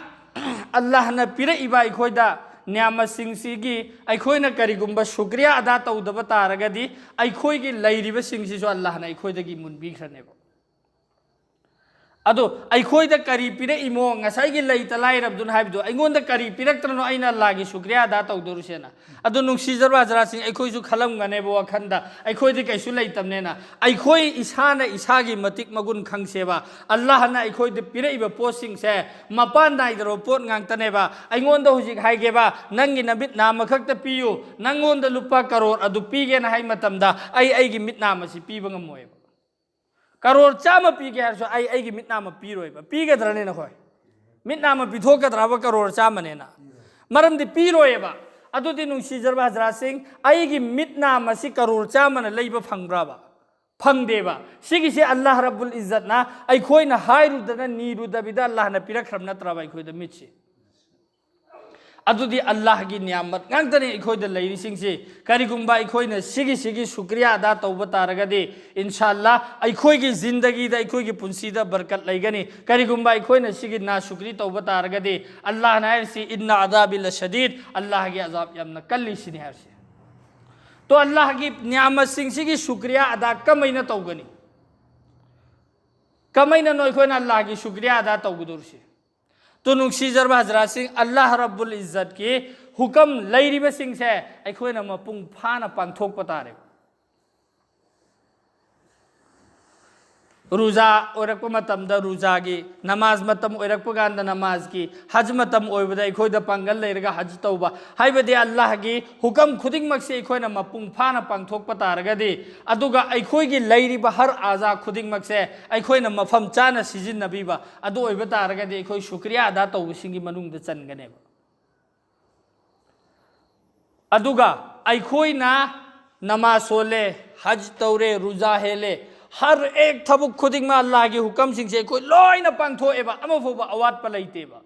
ꯑꯜꯂꯥꯍꯅ ꯄꯤꯔꯛꯏꯕ ꯑꯩꯈꯣꯏꯗ ꯅꯤꯌꯥꯃꯠꯁꯤꯡꯁꯤꯒꯤ ꯑꯩꯈꯣꯏꯅ ꯀꯔꯤꯒꯨꯝꯕ ꯁꯨꯀ꯭ꯔꯤꯌꯥ ꯑꯗꯥ ꯇꯧꯗꯕ ꯇꯥꯔꯒꯗꯤ ꯑꯩꯈꯣꯏꯒꯤ ꯂꯩꯔꯤꯕꯁꯤꯡꯁꯤꯁꯨ ꯑꯜꯂꯥꯍꯅ ꯑꯩꯈꯣꯏꯗꯒꯤ ꯃꯨꯟꯕꯤꯈ꯭ꯔꯅꯦꯕ꯫ ꯑꯗꯣ ꯑꯩꯈꯣꯏꯗ ꯀꯔꯤ ꯄꯤꯔꯛꯏꯃꯣ, ꯉꯁꯥꯏꯒꯤ ꯂꯩꯇ ꯂꯥꯏꯔꯕꯗꯨꯅ ꯍꯥꯏꯕꯗꯣ, "ꯑꯩꯉꯣꯟꯗ ꯀꯔꯤ ꯄꯤꯔꯛꯇ꯭ꯔꯅꯣ ꯑꯩꯅ ꯑꯜꯂꯥꯍꯒꯤ ꯁꯨꯀ꯭ꯔꯤꯌꯥ ꯑꯗꯥ ꯇꯧꯗꯧꯔꯤꯁꯦꯅ?" ꯑꯗꯣ ꯅꯨꯡꯁꯤꯖꯔꯕ ꯍꯖꯔꯥꯠꯁꯤꯡ, ꯑꯩꯈꯣꯏꯁꯨ ꯈꯜꯂꯝꯒꯅꯦꯕ ꯋꯥꯈꯟꯗ, "ꯑꯩꯈꯣꯏꯗꯤ ꯀꯩꯁꯨ ꯂꯩꯇꯕꯅꯦꯅ"꯫ ꯑꯩꯈꯣꯏ ꯏꯁꯥꯅ ꯏꯁꯥꯒꯤ ꯃꯇꯤꯛ ꯃꯒꯨꯟ ꯈꯪꯁꯦꯕ꯫ ꯑꯜꯂꯥꯍꯅ ꯑꯩꯈꯣꯏꯗ ꯄꯤꯔꯛꯏꯕ ꯄꯣꯠꯁꯤꯡꯁꯦ ꯃꯄꯥꯟ ꯅꯥꯏꯗ꯭ꯔꯕ ꯄꯣꯠ ꯉꯥꯛꯇꯅꯦꯕ꯫ ꯑꯩꯉꯣꯟꯗ ꯍꯧꯖꯤꯛ ꯍꯥꯏꯒꯦꯕ, "ꯅꯪꯒꯤ ꯅꯃꯤꯠ ꯅꯥꯝꯃꯈꯛꯇ ꯄꯤꯌꯨ, ꯅꯪꯉꯣꯟꯗ ꯂꯨꯄꯥ ꯀꯔꯣꯔ ꯑꯗꯨ ꯄꯤꯒꯦꯅ" ꯍꯥꯏ ꯃꯇꯝꯗ ꯑꯩ ꯑꯩꯒꯤ ꯃꯤꯠ ꯅꯥꯝꯃꯁꯤ ꯄꯤꯕ ꯉꯝꯃꯣꯏꯕ꯫ ꯀꯔꯣꯔ ꯆꯥꯝꯃ ꯄꯤꯒꯦ ꯍꯥꯏꯔꯁꯨ ꯑꯩ ꯑꯩꯒꯤ ꯃꯤꯠ ꯅꯥꯝꯃ ꯄꯤꯔꯣꯏꯕ꯫ ꯄꯤꯒꯗ꯭ꯔꯅꯦ ꯅꯈꯣꯏ? ꯃꯤꯠ ꯅꯥꯝꯃ ꯄꯤꯊꯣꯛꯀꯗ꯭ꯔꯕ ꯀꯔꯣꯔ ꯆꯥꯝꯃꯅꯦꯅ? ꯃꯔꯝꯗꯤ ꯄꯤꯔꯣꯏꯌꯦꯕ꯫ ꯑꯗꯨꯗꯤ ꯅꯨꯡꯁꯤꯖꯔꯕ ꯍꯖꯔꯥꯠꯁꯤꯡ, ꯑꯩꯒꯤ ꯃꯤꯠ ꯅꯥꯝꯃ ꯑꯁꯤ ꯀꯔꯣꯔ ꯆꯥꯝꯃꯅ ꯂꯩꯕ ꯐꯪꯕ꯭ꯔꯕ? ꯐꯪꯗꯦꯕ꯫ ꯁꯤꯒꯤꯁꯦ ꯑꯜꯂꯥꯍ ꯔꯕꯨꯜ ꯏꯖꯠꯅ ꯑꯩꯈꯣꯏꯅ ꯍꯥꯏꯔꯨꯗꯅ ꯅꯤꯔꯨꯗꯕꯤꯗ ꯑꯜꯂꯥꯍꯅ ꯄꯤꯔꯛꯈ꯭ꯔꯕ ꯅꯠꯇ꯭ꯔꯕ ꯑꯩꯈꯣꯏꯗ ꯃꯤꯠꯁꯦ? ꯑꯗꯨꯗꯤ ꯑꯜꯂꯥꯍꯒꯤ ꯅꯤꯌꯥꯃꯠ ꯉꯥꯛꯇꯅꯤ ꯑꯩꯈꯣꯏꯗ ꯂꯩꯔꯤꯁꯤꯡꯁꯤ꯫ ꯀꯔꯤꯒꯨꯝꯕ ꯑꯩꯈꯣꯏꯅ ꯁꯤꯒꯤ ꯁꯤꯒꯤ ꯁꯨꯀ꯭ꯔꯤꯌꯥ ꯑꯗꯥ ꯇꯧꯕ ꯇꯥꯔꯒꯗꯤ, ꯏꯟꯁꯥ ꯑꯜꯂꯥ, ꯑꯩꯈꯣꯏꯒꯤ ꯖꯤꯟꯗꯒꯤꯗ, ꯑꯩꯈꯣꯏꯒꯤ ꯄꯨꯟꯁꯤꯗ ꯕꯔꯀꯠ ꯂꯩꯒꯅꯤ꯫ ꯀꯔꯤꯒꯨꯝꯕ ꯑꯩꯈꯣꯏꯅ ꯁꯤꯒꯤ ꯅꯥꯁꯨꯀ꯭ꯔꯤ ꯇꯧꯕ ꯇꯥꯔꯒꯗꯤ, ꯑꯜꯂꯥꯍꯅ ꯍꯥꯏꯔꯤꯁꯤ, "ꯏꯟꯅ ꯑꯗꯥꯕꯤ ꯂꯁꯗꯤꯗ", ꯑꯜꯂꯥꯍꯒꯤ ꯑꯖꯥꯕ ꯌꯥꯝꯅ ꯀꯜꯂꯤ ꯁꯤꯅꯤ ꯍꯥꯏꯔꯤꯁꯤ꯫ ꯇꯣ, ꯑꯜꯂꯥꯍꯒꯤ ꯅꯤꯌꯥꯃꯠꯁꯤꯡꯁꯤꯒꯤ ꯁꯨꯀ꯭ꯔꯤꯌꯥ ꯑꯗꯥ ꯀꯃꯥꯏꯅ ꯇꯧꯒꯅꯤ? ꯀꯃꯥꯏꯅꯅꯣ ꯑꯩꯈꯣꯏꯅ ꯑꯜꯂꯥꯍꯒꯤ ꯁꯨꯀ꯭ꯔꯤꯌꯥ ꯑꯗꯥ ꯇꯧꯒꯗꯧꯔꯤꯁꯤ? ꯇꯣ, ꯅꯨꯡꯁꯤꯖꯔꯕ ꯍꯖꯔꯥꯠꯁꯤꯡ, ꯑꯜꯂꯥꯍ ꯔꯕꯨꯜ ꯏꯖꯠꯀꯤ ꯍꯨꯀꯝ ꯂꯩꯔꯤꯕꯁꯤꯡꯁꯦ ꯑꯩꯈꯣꯏꯅ ꯃꯄꯨꯡ ꯐꯥꯅ ꯄꯥꯡꯊꯣꯛꯄ ꯇꯥꯔꯦ꯫ ꯔꯨꯖꯥ ꯑꯣꯏꯔꯛꯄ ꯃꯇꯝꯗ ꯔꯨꯖꯥꯒꯤ, ꯅꯃꯥꯖ ꯃꯇꯝ ꯑꯣꯏꯔꯛꯄ ꯀꯥꯟꯗ ꯅꯃꯥꯖꯒꯤ, ꯍꯖ ꯃꯇꯝ ꯑꯣꯏꯕꯗ ꯑꯩꯈꯣꯏꯗ ꯄꯥꯡꯒꯜ ꯂꯩꯔꯒ ꯍꯖ ꯇꯧꯕ, ꯍꯥꯏꯕꯗꯤ ꯑꯜꯂꯥꯍꯒꯤ ꯍꯨꯀꯝ ꯈꯨꯗꯤꯡꯃꯛꯁꯤ ꯑꯩꯈꯣꯏꯅ ꯃꯄꯨꯡ ꯐꯥꯅ ꯄꯥꯡꯊꯣꯛꯄ ꯇꯥꯔꯒꯗꯤ, ꯑꯗꯨꯒ ꯑꯩꯈꯣꯏꯒꯤ ꯂꯩꯔꯤꯕ ꯍꯔ ꯑꯖꯥ ꯈꯨꯗꯤꯡꯃꯛꯁꯦ ꯑꯩꯈꯣꯏꯅ ꯃꯐꯝ ꯆꯥꯅ ꯁꯤꯖꯤꯟꯅꯕꯤꯕ, ꯑꯗꯨ ꯑꯣꯏꯕ ꯇꯥꯔꯒꯗꯤ ꯑꯩꯈꯣꯏ ꯁꯨꯀ꯭ꯔꯤꯌꯥ ꯑꯗꯥ ꯇꯧꯕꯁꯤꯡꯒꯤ ꯃꯅꯨꯡꯗ ꯆꯟꯒꯅꯦꯕ꯫ ꯑꯗꯨꯒ ꯑꯩꯈꯣꯏꯅ ꯅꯃꯥꯖ ꯁꯣꯜꯂꯦ, ꯍꯖ ꯇꯧꯔꯦ, ꯔꯨꯖꯥ ꯍꯦꯜꯂꯦ, ꯍꯔ ꯑꯦꯛ ꯊꯕꯛ ꯈꯨꯗꯤꯡꯃꯛ ꯑꯜꯂꯥꯍꯒꯤ ꯍꯨꯀꯝꯁꯤꯡꯁꯦ ꯑꯩꯈꯣꯏ ꯂꯣꯏꯅ ꯄꯥꯡꯊꯣꯛꯑꯦꯕ, ꯑꯃꯐꯥꯎꯕ ꯑꯋꯥꯠꯄ ꯂꯩꯇꯦꯕ꯫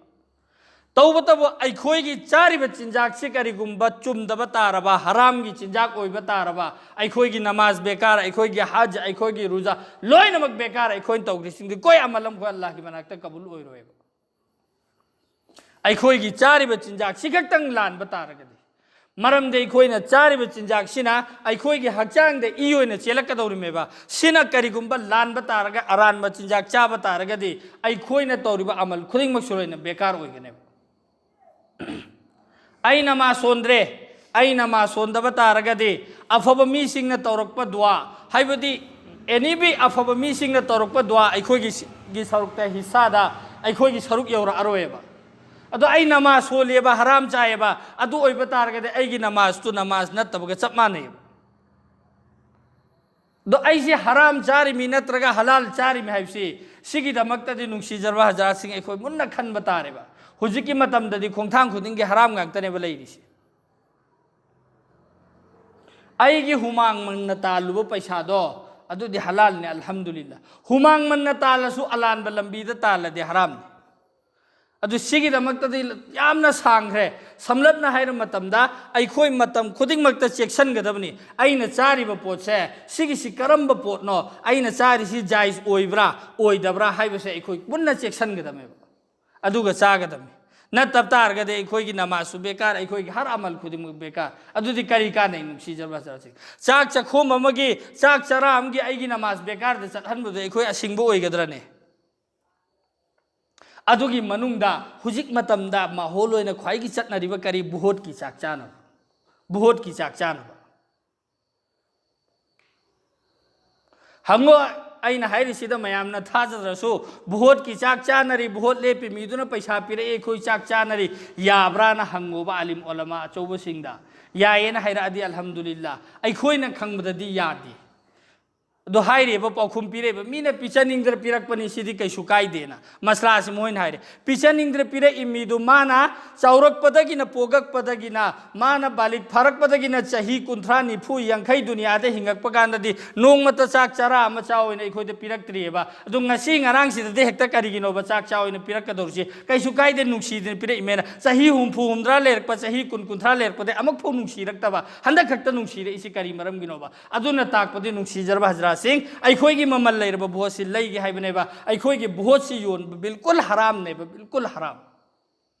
ꯇꯧꯕꯇꯕꯨ ꯑꯩꯈꯣꯏꯒꯤ ꯆꯥꯔꯤꯕ ꯆꯤꯟꯖꯥꯛꯁꯤ ꯀꯔꯤꯒꯨꯝꯕ ꯆꯨꯝꯗꯕ ꯇꯥꯔꯕ, ꯍꯔꯥꯝꯒꯤ ꯆꯤꯟꯖꯥꯛ ꯑꯣꯏꯕ ꯇꯥꯔꯕ, ꯑꯩꯈꯣꯏꯒꯤ ꯅꯃꯥꯖ ꯕꯦꯀꯥꯔ, ꯑꯩꯈꯣꯏꯒꯤ ꯍꯖ, ꯑꯩꯈꯣꯏꯒꯤ ꯔꯨꯖꯥ, ꯂꯣꯏꯅꯃꯛ ꯕꯦꯀꯥꯔ꯫ ꯑꯩꯈꯣꯏꯅ ꯇꯧꯔꯤꯁꯤꯡꯗꯤ ꯀꯣꯏ ꯑꯃꯜ ꯑꯃꯈꯣꯏ ꯑꯜꯂꯥꯍꯒꯤ ꯃꯅꯥꯛꯇ ꯀꯕꯨꯜ ꯑꯣꯏꯔꯣꯏꯕ꯫ ꯑꯩꯈꯣꯏꯒꯤ ꯆꯥꯔꯤꯕ ꯆꯤꯟꯖꯥꯛꯁꯤ ꯈꯛꯇꯪ ꯂꯥꯟꯕ ꯇꯥꯔꯒꯗꯤ, ꯃꯔꯝꯗꯤ ꯑꯩꯈꯣꯏꯅ ꯆꯥꯔꯤꯕ ꯆꯤꯟꯖꯥꯛꯁꯤꯅ ꯑꯩꯈꯣꯏꯒꯤ ꯍꯛꯆꯥꯡꯗ ꯏ ꯑꯣꯏꯅ ꯆꯦꯜꯂꯛꯀꯗꯧꯔꯤꯃꯦꯕ꯫ ꯁꯤꯅ ꯀꯔꯤꯒꯨꯝꯕ ꯂꯥꯟꯕ ꯇꯥꯔꯒ, ꯑꯔꯥꯟꯕ ꯆꯤꯟꯖꯥꯛ ꯆꯥꯕ ꯇꯥꯔꯒꯗꯤ, ꯑꯩꯈꯣꯏꯅ ꯇꯧꯔꯤꯕ ꯑꯃꯜ ꯈꯨꯗꯤꯡꯃꯛꯁꯨ ꯂꯣꯏꯅ ꯕꯦꯀꯥꯔ ꯑꯣꯏꯒꯅꯦꯕ꯫ ꯑꯩ ꯅꯃꯥꯖ ꯁꯣꯟꯗ꯭ꯔꯦ, ꯑꯩ ꯅꯃꯥꯖ ꯁꯣꯟꯗꯕ ꯇꯥꯔꯒꯗꯤ, ꯑꯐꯕ ꯃꯤꯁꯤꯡꯅ ꯇꯧꯔꯛꯄ ꯗꯨꯋꯥ, ꯍꯥꯏꯕꯗꯤ ꯑꯦꯅꯤꯕꯤ ꯑꯐꯕ ꯃꯤꯁꯤꯡꯅ ꯇꯧꯔꯛꯄ ꯗꯨꯋꯥ ꯑꯩꯈꯣꯏꯒꯤ ꯁꯤ-, ꯒꯤ ꯁꯔꯨꯛꯇ, ꯍꯤꯁꯥꯗ ꯑꯩꯈꯣꯏꯒꯤ ꯁꯔꯨꯛ ꯌꯧꯔꯛꯑꯔꯣꯏꯕ꯫ ꯑꯗꯣ ꯑꯩ ꯅꯃꯥꯖ ꯁꯣꯜꯂꯦꯕ, ꯍꯔꯥꯝ ꯆꯥꯏꯌꯦꯕ, ꯑꯗꯨ ꯑꯣꯏꯕ ꯇꯥꯔꯒꯗꯤ ꯑꯩꯒꯤ ꯅꯃꯥꯖꯇꯨ ꯅꯃꯥꯖ ꯅꯠꯇꯕꯒ ꯆꯞ ꯃꯥꯟꯅꯩꯕ꯫ ꯑꯗꯣ ꯑꯩꯁꯦ ꯍꯔꯥꯝ ꯆꯥꯔꯤꯃꯤ ꯅꯠꯇ꯭ꯔꯒ ꯍꯂꯥꯜ ꯆꯥꯔꯤꯃꯤ ꯍꯥꯏꯕꯁꯤ, ꯁꯤꯒꯤꯗꯃꯛꯇꯗꯤ ꯅꯨꯡꯁꯤꯖꯔꯕ ꯍꯖꯔꯥꯠꯁꯤꯡ, ꯑꯩꯈꯣꯏ ꯃꯨꯟꯅ ꯈꯟꯕ ꯇꯥꯔꯦꯕ꯫ ꯍꯧꯖꯤꯛꯀꯤ ꯃꯇꯝꯗꯗꯤ ꯈꯣꯡꯊꯥꯡ ꯈꯨꯗꯤꯡꯒꯤ ꯍꯔꯥꯝ ꯉꯥꯛꯇꯅꯦꯕ ꯂꯩꯔꯤꯁꯦ꯫ ꯑꯩꯒꯤ ꯍꯨꯃꯥꯡ ꯃꯟꯅ ꯇꯥꯜꯂꯨꯕ ꯄꯩꯁꯥꯗꯣ, ꯑꯗꯨꯗꯤ ꯍꯂꯥꯜꯅꯦ, ꯑꯜꯍꯝꯗꯨꯂꯤꯜꯂꯥ꯫ ꯍꯨꯃꯥꯡ ꯃꯟꯅ ꯇꯥꯜꯂꯁꯨ ꯑꯂꯥꯟꯕ ꯂꯝꯕꯤꯗ ꯇꯥꯜꯂꯗꯤ ꯍꯔꯥꯝꯅꯤ꯫ ꯑꯗꯨ ꯁꯤꯒꯤꯗꯃꯛꯇꯗꯤ ꯌꯥꯝꯅ ꯁꯥꯡꯈ꯭ꯔꯦ꯫ ꯁꯝꯂꯞꯅ ꯍꯥꯏꯔ ꯃꯇꯝꯗ, ꯑꯩꯈꯣꯏ ꯃꯇꯝ ꯈꯨꯗꯤꯡꯃꯛꯇ ꯆꯦꯛꯁꯤꯟꯒꯗꯕꯅꯤ꯫ ꯑꯩꯅ ꯆꯥꯔꯤꯕ ꯄꯣꯠꯁꯦ, ꯁꯤꯒꯤꯁꯤ ꯀꯔꯝꯕ ꯄꯣꯠꯅꯣ, ꯑꯩꯅ ꯆꯥꯔꯤꯁꯤ ꯖꯥꯏꯖ ꯑꯣꯏꯕ꯭ꯔꯥ, ꯑꯣꯏꯗꯕ꯭ꯔꯥ ꯍꯥꯏꯕꯁꯦ ꯑꯩꯈꯣꯏ ꯄꯨꯟꯅ ꯆꯦꯛꯁꯤꯟꯒꯗꯕꯅꯦꯕ꯫ ꯑꯗꯨꯒ ꯆꯥꯒꯗꯕꯅꯤ꯫ ꯅꯠꯇꯕ ꯇꯥꯔꯒꯗꯤ ꯑꯩꯈꯣꯏꯒꯤ ꯅꯃꯥꯖꯁꯨ ꯕꯦꯀꯥꯔ, ꯑꯩꯈꯣꯏꯒꯤ ꯍꯔ ꯑꯃꯜ ꯈꯨꯗꯤꯡꯃꯛ ꯕꯦꯀꯥꯔ꯫ ꯑꯗꯨꯗꯤ ꯀꯔꯤ ꯀꯥꯟꯅꯩ, ꯅꯨꯡꯁꯤꯖꯔꯕ ꯍꯖꯔꯥꯠꯁꯤꯡ? ꯆꯥꯛ ꯆꯥꯛꯈꯣꯝ ꯑꯃꯒꯤ, ꯆꯥꯛ ꯆꯔꯥ ꯑꯃꯒꯤ ꯑꯩꯒꯤ ꯅꯃꯥꯖ ꯕꯦꯀꯥꯔꯗ ꯆꯠꯍꯟꯕꯗꯣ ꯑꯩꯈꯣꯏ ꯑꯁꯤꯡꯕ ꯑꯣꯏꯒꯗ꯭ꯔꯅꯦ? ꯑꯗꯨꯒꯤ ꯃꯅꯨꯡꯗ ꯍꯧꯖꯤꯛ ꯃꯇꯝꯗ ꯃꯥꯍꯣꯜ ꯑꯣꯏꯅ ꯈ꯭ꯋꯥꯏꯒꯤ ꯆꯠꯅꯔꯤꯕ ꯀꯔꯤ? ꯚꯣꯠꯀꯤ ꯆꯥꯛ ꯆꯥꯅꯕ꯫ ꯚꯣꯠꯀꯤ ꯆꯥꯛ ꯆꯥꯅꯕ꯫ ꯍꯪꯉꯣ, ꯑꯩꯅ ꯍꯥꯏꯔꯤꯁꯤꯗ ꯃꯌꯥꯝꯅ ꯊꯥꯖꯗ꯭ꯔꯁꯨ, ꯚꯣꯠꯀꯤ ꯆꯥꯛ ꯆꯥꯅꯔꯤ, ꯚꯣꯠ ꯂꯦꯞꯄꯤ ꯃꯤꯗꯨꯅ ꯄꯩꯁꯥ ꯄꯤꯔꯛꯏ, ꯑꯩꯈꯣꯏ ꯆꯥꯛ ꯆꯥꯅꯔꯤ, ꯌꯥꯕ꯭ꯔꯥꯅ ꯍꯪꯉꯣꯕ ꯑꯥꯂꯤꯝ ꯑꯣꯂꯃꯥ ꯑꯆꯧꯕꯁꯤꯡꯗ꯫ ꯌꯥꯏꯌꯦꯅ ꯍꯥꯏꯔꯛꯑꯗꯤ ꯑꯜꯍꯝꯗꯨꯂꯤꯜꯂꯥ, ꯑꯩꯈꯣꯏꯅ ꯈꯪꯕꯗꯗꯤ ꯌꯥꯗꯦ꯫ ꯑꯗꯣ ꯍꯥꯏꯔꯤꯕ ꯄꯥꯎꯈꯨꯝ ꯄꯤꯔꯛꯏꯕ ꯃꯤꯅ ꯄꯤꯖꯅꯤꯡꯗꯅ ꯄꯤꯔꯛꯄꯅꯤ, ꯁꯤꯗꯤ ꯀꯩꯁꯨ ꯀꯥꯏꯗꯦꯅ꯫ ꯃꯁꯂꯥꯁꯤ ꯃꯣꯏꯅ ꯍꯥꯏꯔꯦ, ꯄꯤꯖꯅꯤꯡꯗꯅ ꯄꯤꯔꯛꯏ ꯃꯤꯗꯨ ꯃꯥꯅ ꯆꯥꯎꯔꯛꯄꯗꯒꯤꯅ, ꯄꯣꯛꯂꯛꯄꯗꯒꯤꯅ, ꯃꯥꯅ ꯕꯥꯂꯤꯛ ꯐꯥꯔꯛꯄꯗꯒꯤꯅ ꯆꯍꯤ ꯀꯨꯟꯊ꯭ꯔꯥ, ꯅꯤꯐꯨ, ꯌꯥꯡꯈꯩ ꯗꯨꯅꯤꯌꯥꯗ ꯍꯤꯡꯉꯛꯄ ꯀꯥꯟꯗꯗꯤ ꯅꯣꯡꯃꯇ ꯆꯥꯛ ꯆꯔꯥ ꯑꯃ ꯆꯥꯎ ꯍꯥꯏꯅ ꯑꯩꯈꯣꯏꯗ ꯄꯤꯔꯛꯇ꯭ꯔꯤꯑꯕ꯫ ꯑꯗꯣ ꯉꯁꯤ ꯉꯔꯥꯡꯁꯤꯗꯗꯤ ꯍꯦꯛꯇ ꯀꯔꯤꯒꯤꯅꯣꯕ ꯆꯥꯛ ꯆꯥꯎ ꯍꯥꯏꯅ ꯄꯤꯔꯛꯀꯗꯧꯔꯤꯁꯤ? ꯀꯩꯁꯨ ꯀꯥꯏꯗꯦ, ꯅꯨꯡꯁꯤꯗꯅ ꯄꯤꯔꯛꯏꯃꯦꯅ꯫ ꯆꯍꯤ ꯍꯨꯝꯐꯨ, ꯍꯨꯝꯗ꯭ꯔꯥ ꯂꯩꯔꯛꯄ, ꯆꯍꯤ ꯀꯨꯟ, ꯀꯨꯟꯊ꯭ꯔꯥ ꯂꯩꯔꯛꯄꯗꯩ ꯑꯃꯨꯛꯐꯥꯎ ꯅꯨꯡꯁꯤꯔꯛꯇꯕ, ꯍꯟꯗꯛ ꯈꯛꯇ ꯅꯨꯡꯁꯤꯔꯛꯏꯁꯤ ꯀꯔꯤ ꯃꯔꯝꯒꯤꯅꯣꯕ? ꯑꯗꯨꯅ ꯇꯥꯛꯄꯗꯤ, ꯅꯨꯡꯁꯤꯖꯔꯕ ꯍꯖꯔꯥꯠꯁꯤꯡ, ꯑꯩꯈꯣꯏꯒꯤ ꯃꯃꯜ ꯂꯩꯔꯕ ꯚꯣꯠꯁꯤ ꯂꯩꯒꯦ ꯍꯥꯏꯕꯅꯦꯕ꯫ ꯑꯩꯈꯣꯏꯒꯤ ꯚꯣꯠꯁꯤ ꯌꯣꯟꯕ ꯕꯤꯜꯀꯨꯜ ꯍꯔꯥꯝꯅꯦꯕ, ꯕꯤꯜꯀꯨꯜ ꯍꯔꯥꯝ꯫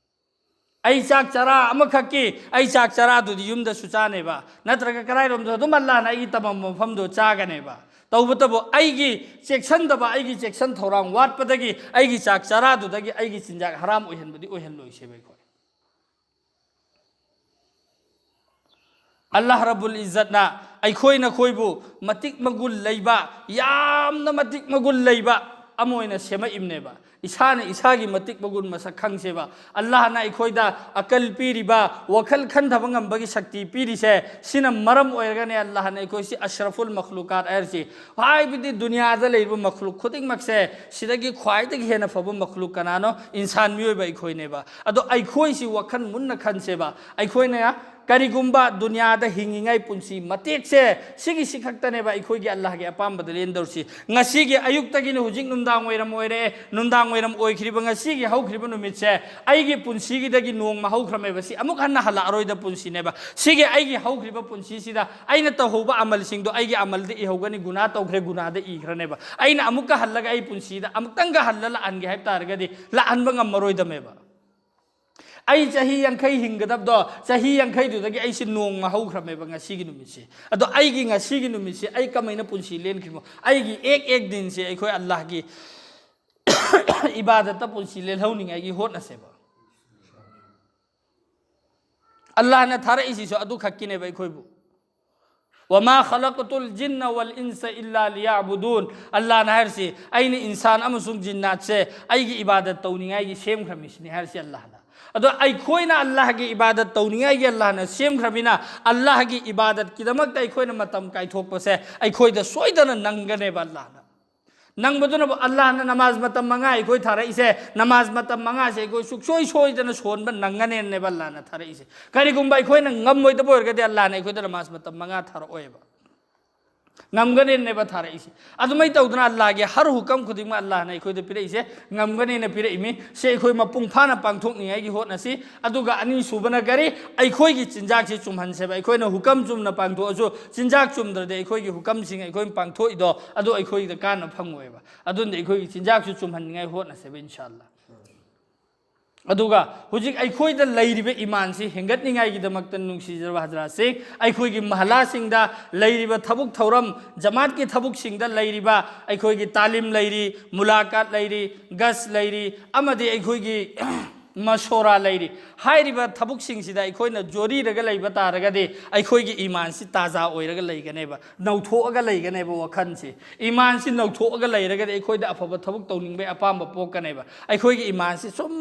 ꯑꯩ ꯆꯥꯛ ꯆꯔꯥ ꯑꯃꯈꯛꯀꯤ, ꯑꯩ ꯆꯥꯛ ꯆꯔꯥꯗꯨꯗꯤ ꯌꯨꯝꯗꯁꯨ ꯆꯥꯅꯦꯕ, ꯅꯠꯇ꯭ꯔꯒ ꯀꯗꯥꯏꯔꯣꯝꯗ ꯑꯗꯨꯝ ꯑꯜꯂꯥꯍꯅ ꯑꯩꯒꯤ ꯇꯝꯃꯝꯕ ꯃꯐꯝꯗꯣ ꯆꯥꯒꯅꯦꯕ꯫ ꯇꯧꯕꯇꯕꯨ ꯑꯩꯒꯤ ꯆꯦꯛꯁꯤꯟꯗꯕ, ꯑꯩꯒꯤ ꯆꯦꯛꯁꯤꯟ ꯊꯧꯔꯥꯡ ꯋꯥꯠꯄꯗꯒꯤ ꯑꯩꯒꯤ ꯆꯥꯛ ꯆꯔꯥꯗꯨꯗꯒꯤ ꯑꯩꯒꯤ ꯆꯤꯟꯖꯥꯛ ꯍꯔꯥꯝ ꯑꯣꯏꯍꯟꯕꯗꯤ ꯑꯣꯏꯍꯜꯂꯣꯏꯁꯦꯕ ꯑꯩꯈꯣꯏ꯫ ꯑꯜꯂꯥꯍ ꯔꯕꯨꯜ ꯏꯖꯠꯅ ꯑꯩꯈꯣꯏ ꯅꯈꯣꯏꯕꯨ ꯃꯇꯤꯛ ꯃꯒꯨꯟ ꯂꯩꯕ, ꯌꯥꯝꯅ ꯃꯇꯤꯛ ꯃꯒꯨꯟ ꯂꯩꯕ, ꯑꯃ ꯑꯣꯏꯅ ꯁꯦꯝꯃꯛꯏꯕꯅꯦꯕ꯫ ꯏꯁꯥꯅ ꯏꯁꯥꯒꯤ ꯃꯇꯤꯛ ꯃꯒꯨꯟ ꯃꯁꯛ ꯈꯪꯁꯦꯕ꯫ ꯑꯜꯂꯥꯍꯅ ꯑꯩꯈꯣꯏꯗ ꯑꯀꯜ ꯄꯤꯔꯤꯕ, ꯋꯥꯈꯜ ꯈꯟꯊꯕ ꯉꯝꯕꯒꯤ ꯁꯛꯇꯤ ꯄꯤꯔꯤꯁꯦ, ꯁꯤꯅ ꯃꯔꯝ ꯑꯣꯏꯔꯒꯅꯦ ꯑꯜꯂꯥꯍꯅ ꯑꯩꯈꯣꯏꯁꯤ ꯑꯁ꯭ꯔꯐꯨꯜ ꯃꯈꯂꯨꯀꯥꯠ ꯍꯥꯏꯔꯤꯁꯤ꯫ ꯍꯥꯏꯕꯗꯤ ꯗꯨꯅꯤꯌꯥꯗ ꯂꯩꯔꯤꯕ ꯃꯈꯂꯨꯛ ꯈꯨꯗꯤꯡꯃꯛꯁꯦ, ꯁꯤꯗꯒꯤ ꯈ꯭ꯋꯥꯏꯗꯒꯤ ꯍꯦꯟꯅ ꯐꯕ ꯃꯈꯂꯨꯛ ꯀꯅꯥꯅꯣ? ꯏꯟꯁꯥꯟ, ꯃꯤꯑꯣꯏꯕ ꯑꯩꯈꯣꯏꯅꯦꯕ꯫ ꯑꯗꯣ ꯑꯩꯈꯣꯏꯁꯤ ꯋꯥꯈꯜ ꯃꯨꯟꯅ ꯈꯟꯁꯦꯕ꯫ ꯑꯩꯈꯣꯏꯅ ꯀꯔꯤꯒꯨꯝꯕ ꯗꯨꯅꯤꯌꯥꯗ ꯍꯤꯡꯉꯤꯉꯩ ꯄꯨꯟꯁꯤ ꯃꯇꯦꯛꯁꯦ, ꯁꯤꯒꯤꯁꯤ ꯈꯛꯇꯅꯦꯕ ꯑꯩꯈꯣꯏꯒꯤ ꯑꯜꯂꯥꯍꯒꯤ ꯑꯄꯥꯝꯕꯗ ꯂꯦꯟꯗꯧꯔꯤꯁꯤ꯫ ꯉꯁꯤꯒꯤ ꯑꯌꯨꯛꯇꯒꯤꯅ ꯍꯧꯖꯤꯛ ꯅꯨꯡꯗꯥꯡ ꯋꯥꯏꯔꯝ ꯑꯣꯏꯔꯦ, ꯅꯨꯡꯗꯥꯡ ꯋꯥꯏꯔꯝ ꯑꯣꯏꯈ꯭ꯔꯤꯕ ꯉꯁꯤꯒꯤ ꯍꯧꯈ꯭ꯔꯤꯕ ꯅꯨꯃꯤꯠꯁꯦ, ꯑꯩꯒꯤ ꯄꯨꯟꯁꯤꯒꯤꯗꯒꯤ ꯅꯣꯡꯃ ꯍꯧꯈ꯭ꯔꯃꯦꯕ꯫ ꯁꯤ ꯑꯃꯨꯛ ꯍꯟꯅ ꯍꯜꯂꯛꯑꯔꯣꯏꯗ ꯄꯨꯟꯁꯤꯅꯦꯕ꯫ ꯁꯤꯒꯤ ꯑꯩꯒꯤ ꯍꯧꯈ꯭ꯔꯤꯕ ꯄꯨꯟꯁꯤꯁꯤꯗ ꯑꯩꯅ ꯇꯧꯍꯧꯕ ꯑꯃꯜꯁꯤꯡꯗꯣ ꯑꯩꯒꯤ ꯑꯃꯜꯗ ꯏꯍꯧꯒꯅꯤ, ꯒꯨꯅꯥ ꯇꯧꯈ꯭ꯔꯦ, ꯒꯨꯅꯥꯗ ꯏꯈ꯭ꯔꯅꯦꯕ꯫ ꯑꯩꯅ ꯑꯃꯨꯛꯀ ꯍꯜꯂꯒ ꯑꯩ ꯄꯨꯟꯁꯤꯗ ꯑꯃꯨꯛꯇꯪꯒ ꯍꯜꯂ ꯂꯥꯛꯍꯟꯒꯦ ꯍꯥꯏꯕ ꯇꯥꯔꯒꯗꯤ ꯂꯥꯛꯍꯟꯕ ꯉꯝꯃꯔꯣꯏꯗꯃꯦꯕ꯫ ꯑꯩ ꯆꯍꯤ ꯌꯥꯡꯈꯩ ꯍꯤꯡꯒꯗꯕꯗꯣ, ꯆꯍꯤ ꯌꯥꯡꯈꯩꯗꯨꯗꯒꯤ ꯑꯩꯁꯦ ꯅꯣꯡꯃ ꯍꯧꯈ꯭ꯔꯃꯦꯕ ꯉꯁꯤꯒꯤ ꯅꯨꯃꯤꯠꯁꯦ꯫ ꯑꯗꯣ ꯑꯩꯒꯤ ꯉꯁꯤꯒꯤ ꯅꯨꯃꯤꯠꯁꯦ ꯑꯩ ꯀꯃꯥꯏꯅ ꯄꯨꯟꯁꯤ ꯂꯦꯟꯈ꯭ꯔꯤꯅꯣ? ꯑꯩꯒꯤ ꯑꯦꯛ ꯑꯦꯛ ꯗꯤꯟꯁꯦ ꯑꯩꯈꯣꯏ ꯑꯜꯂꯥꯍꯒꯤ ꯏꯕꯥꯗꯠꯇ ꯄꯨꯟꯁꯤ ꯂꯦꯜꯍꯧꯅꯤꯡꯉꯥꯏꯒꯤ ꯍꯣꯠꯅꯁꯦꯕ꯫ ꯑꯜꯂꯥꯍꯅ ꯊꯥꯔꯛꯏꯁꯤꯁꯨ ꯑꯗꯨ ꯈꯛꯀꯤꯅꯦꯕ ꯑꯩꯈꯣꯏꯕꯨ꯫ "ꯋꯃꯥ ꯈꯂꯛꯇꯨꯜ ꯖꯤꯟꯅ ꯋꯜ ꯏꯟꯁ ꯏꯜꯂꯥ ꯂꯤꯌꯥꯕꯨꯗꯨꯟ"꯫ ꯑꯜꯂꯥꯍꯅ ꯍꯥꯏꯔꯤꯁꯤ, "ꯑꯩꯅ ꯏꯟꯁꯥꯟ ꯑꯃꯁꯨꯡ ꯖꯤꯟꯅꯥꯠꯁꯦ ꯑꯩꯒꯤ ꯏꯕꯥꯗꯠ ꯇꯧꯅꯤꯡꯉꯥꯏꯒꯤ ꯁꯦꯝꯈ꯭ꯔꯃꯤꯁꯤꯅꯤ" ꯍꯥꯏꯔꯤꯁꯤ ꯑꯜꯂꯥꯍꯅ꯫ ꯑꯗꯣ ꯑꯩꯈꯣꯏꯅ ꯑꯜꯂꯥꯍꯒꯤ ꯏꯕꯥꯗꯠ ꯇꯧꯅꯤꯡꯉꯥꯏꯒꯤ ꯑꯜꯂꯥꯍꯅ ꯁꯦꯝꯈ꯭ꯔꯃꯤꯅ, ꯑꯜꯂꯥꯍꯒꯤ ꯏꯕꯥꯗꯠꯀꯤꯗꯃꯛꯇ ꯑꯩꯈꯣꯏꯅ ꯃꯇꯝ ꯀꯥꯏꯊꯣꯛꯄꯁꯦ ꯑꯩꯈꯣꯏꯗ ꯁꯣꯏꯗꯅ ꯅꯪꯒꯅꯦꯕ ꯑꯜꯂꯥꯍꯅ꯫ ꯅꯪꯕꯗꯨꯅꯕꯨ ꯑꯜꯂꯥꯍꯅ ꯅꯃꯥꯖ ꯃꯇꯝ ꯃꯉꯥ ꯑꯩꯈꯣꯏ ꯊꯥꯔꯛꯏꯁꯦ, ꯅꯃꯥꯖ ꯃꯇꯝ ꯃꯉꯥꯁꯦ ꯑꯩꯈꯣꯏ ꯁꯨꯡꯁꯣꯏ ꯁꯣꯏꯗꯅ ꯁꯣꯟꯕ ꯅꯪꯒꯅꯦꯅꯦꯕ ꯑꯜꯂꯥꯍꯅ ꯊꯥꯔꯛꯏꯁꯦ꯫ ꯀꯔꯤꯒꯨꯝꯕ ꯑꯩꯈꯣꯏꯅ ꯉꯝꯃꯣꯏꯗꯕ ꯑꯣꯏꯔꯒꯗꯤ ꯑꯜꯂꯥꯍꯅ ꯑꯩꯈꯣꯏꯗ ꯅꯃꯥꯖ ꯃꯇꯝ ꯃꯉꯥ ꯊꯥꯔꯛꯑꯣꯏꯕ꯫ ꯉꯝꯒꯅꯦꯅꯦꯕ ꯊꯥꯔꯛꯏꯁꯦ꯫ ꯑꯗꯨꯃꯥꯏꯅ ꯇꯧꯗꯅ ꯑꯜꯂꯥꯍꯒꯤ ꯍꯔ ꯍꯨꯀꯝ ꯈꯨꯗꯤꯡꯃꯛ ꯑꯜꯂꯥꯍꯅ ꯑꯩꯈꯣꯏꯗ ꯄꯤꯔꯛꯏꯁꯦ ꯉꯝꯒꯅꯦꯅ ꯄꯤꯔꯛꯏꯃꯤ꯫ ꯁꯤ ꯑꯩꯈꯣꯏ ꯃꯄꯨꯡ ꯐꯥꯅ ꯄꯥꯡꯊꯣꯛꯅꯤꯡꯉꯥꯏꯒꯤ ꯍꯣꯠꯅꯁꯤ꯫ ꯑꯗꯨꯒ ꯑꯅꯤꯁꯨꯕꯅ ꯀꯔꯤ? ꯑꯩꯈꯣꯏꯒꯤ ꯆꯤꯟꯖꯥꯛꯁꯤ ꯆꯨꯝꯍꯟꯁꯦꯕ꯫ ꯑꯩꯈꯣꯏꯅ ꯍꯨꯀꯝ ꯆꯨꯝꯅ ꯄꯥꯡꯊꯣꯛꯑꯁꯨ, ꯆꯤꯟꯖꯥꯛ ꯆꯨꯝꯗ꯭ꯔꯗꯤ ꯑꯩꯈꯣꯏꯒꯤ ꯍꯨꯀꯝꯁꯤꯡ ꯑꯩꯈꯣꯏꯅ ꯄꯥꯡꯊꯣꯛꯏꯗꯣ ꯑꯗꯨ ꯑꯩꯈꯣꯏꯗ ꯀꯥꯟꯅꯕ ꯐꯪꯉꯣꯏꯕ꯫ ꯑꯗꯨꯅ ꯑꯩꯈꯣꯏꯒꯤ ꯆꯤꯟꯖꯥꯛꯁꯨ ꯆꯨꯝꯍꯟꯅꯤꯡꯉꯥꯏ ꯍꯣꯠꯅꯁꯦꯕ, ꯏꯟꯁꯥ ꯑꯜꯂꯥ꯫ ꯑꯗꯨꯒ ꯍꯧꯖꯤꯛ ꯑꯩꯈꯣꯏꯗ ꯂꯩꯔꯤꯕ ꯏꯃꯥꯟꯁꯤ ꯍꯦꯟꯒꯠꯅꯤꯡꯉꯥꯏꯒꯤꯗꯃꯛꯇ, ꯅꯨꯡꯁꯤꯖꯔꯕ ꯍꯖꯔꯥꯠꯁꯤꯡ, ꯑꯩꯈꯣꯏꯒꯤ ꯃꯍꯜꯂꯥꯁꯤꯡꯗ ꯂꯩꯔꯤꯕ ꯊꯕꯛ ꯊꯧꯔꯝ, ꯖꯃꯥꯠꯀꯤ ꯊꯕꯛꯁꯤꯡꯗ ꯂꯩꯔꯤꯕ, ꯑꯩꯈꯣꯏꯒꯤ ꯇꯥꯂꯤꯝ ꯂꯩꯔꯤ, ꯃꯨꯂꯥꯀꯥꯠ ꯂꯩꯔꯤ, ꯒꯁ ꯂꯩꯔꯤ, ꯑꯃꯗꯤ ꯑꯩꯈꯣꯏꯒꯤ ꯃꯁꯣꯔꯥ ꯂꯩꯔꯤ꯫ ꯍꯥꯏꯔꯤꯕ ꯊꯕꯛꯁꯤꯡꯁꯤꯗ ꯑꯩꯈꯣꯏꯅ ꯖꯣꯔꯤꯔꯒ ꯂꯩꯕ ꯇꯥꯔꯒꯗꯤ ꯑꯩꯈꯣꯏꯒꯤ ꯏꯃꯥꯟꯁꯤ ꯇꯥꯖꯥ ꯑꯣꯏꯔꯒ ꯂꯩꯒꯅꯦꯕ, ꯅꯧꯊꯣꯛꯑꯒ ꯂꯩꯒꯅꯦꯕ ꯋꯥꯈꯜꯁꯤ꯫ ꯏꯃꯥꯟꯁꯤ ꯅꯧꯊꯣꯛꯑꯒ ꯂꯩꯔꯒꯗꯤ ꯑꯩꯈꯣꯏꯗ ꯑꯐꯕ ꯊꯕꯛ ꯇꯧꯅꯤꯡꯕꯒꯤ ꯑꯄꯥꯝꯕ ꯄꯣꯛꯀꯅꯦꯕ꯫ ꯑꯩꯈꯣꯏꯒꯤ ꯏꯃꯥꯟꯁꯤ ꯁꯨꯝ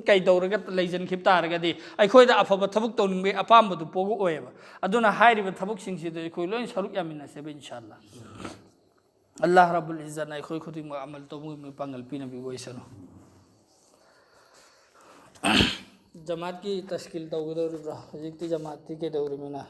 ꯀꯩꯗꯧꯔꯒ ꯂꯩꯁꯤꯟꯈꯤꯕ ꯇꯥꯔꯒꯗꯤ ꯑꯩꯈꯣꯏꯗ ꯑꯐꯕ ꯊꯕꯛ ꯇꯧꯅꯤꯡꯕꯒꯤ ꯑꯄꯥꯝꯕꯗꯨ ꯄꯣꯛꯑꯣꯏꯕ꯫ ꯑꯗꯨꯅ ꯍꯥꯏꯔꯤꯕ ꯊꯕꯛꯁꯤꯡꯁꯤꯗ ꯑꯩꯈꯣꯏ ꯂꯣꯏ ꯁꯔꯨꯛ ꯌꯥꯃꯤꯟꯅꯁꯦꯕ, ꯏꯟꯁꯥ ꯑꯜꯂꯥ꯫ ꯑꯜꯂꯥꯍ ꯔꯕꯨꯜ ꯏꯖꯠꯅ ꯑꯩꯈꯣꯏ ꯈꯨꯗꯤꯡꯃꯛ ꯑꯃꯜ ꯇꯧꯕ ꯉꯝꯕꯒꯤ ꯄꯥꯡꯒꯜ ꯄꯤꯅꯕꯤꯕ ꯑꯣꯏꯁꯅꯨ꯫ ꯖꯃꯥꯠꯀꯤ ꯇꯁꯀꯤꯜ ꯇꯧꯒꯗꯧꯔꯤꯕ꯭ꯔꯥ? ꯍꯧꯖꯤꯛꯇꯤ ꯖꯃꯥꯠꯇꯤ ꯀꯩꯗꯧꯔꯤꯃꯤꯅ?